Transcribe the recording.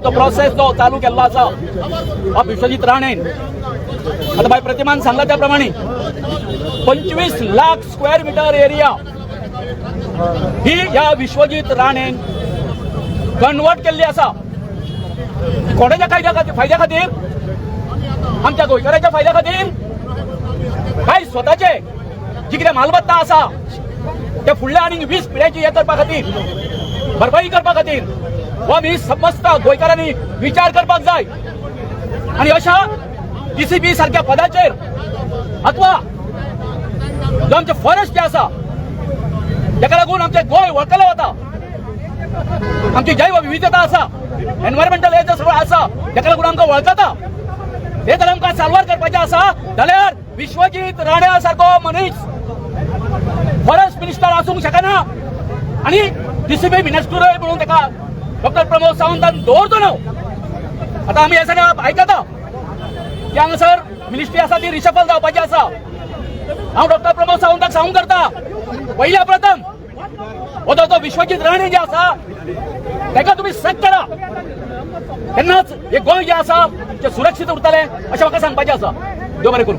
तो प्रोसेस जो चालू केल्लो आसा हो विश्वजीत राणेन आता बाय प्रतिमान सांगला त्या प्रमाणे 25 लाख स्क्वेअर मीटर एरिया ही ह्या विश्वजीत राणेन कन्वर्ट केल्ली आसा. कोणाच्या कायद्या खातीर, फायद्या खातीर? आमच्या गोंयकाराच्या फायद्या खातीर काय स्वताचे जी कितें मालमत्ता आसा ते फुडल्या आनी 20 पिळ्याची हे करपा खातीर, भरपाई करपा खातीर? हो आमी समस्त गोंयकारांनी विचार करपाक जाय. आणि अशा डीसीपी सारख्या पदाचेर अथवा जो आमचे फॉरेस्ट जे आसा, तेका लागून आमचें गोंय वळखलें वता, आमची जैव विविधता आसा, एनवायरमेंटल हे जे सगळं आसा, तेका लागून आमकां वळखता, हे जर आमकां साल्वार करपाचें आसा जाल्यार विश्वजीत राण्या सारको मनीस फॉरेस्ट मिनिस्टर आसूंक शकना आणि डीसीपी मिनिस्टरूय म्हणून ताका डॉक्टर प्रमोद सावंतान दवरचो न्हू. आता आमी हे सगळें आयकता की हांगासर मिनिस्ट्री आसा ती रिशफल जावपाची आसा. हांव डॉक्टर प्रमोद सावंताक सांगूंक करता, पयल्या प्रथम हो तो विश्वजीत राणे जे आसा ताका तुमी सॅक करा. तेन्नाच हे गोंय जे आसा ते सुरक्षीत उरतलें अशें म्हाका सांगपाचें आसा. देव बरें करूं.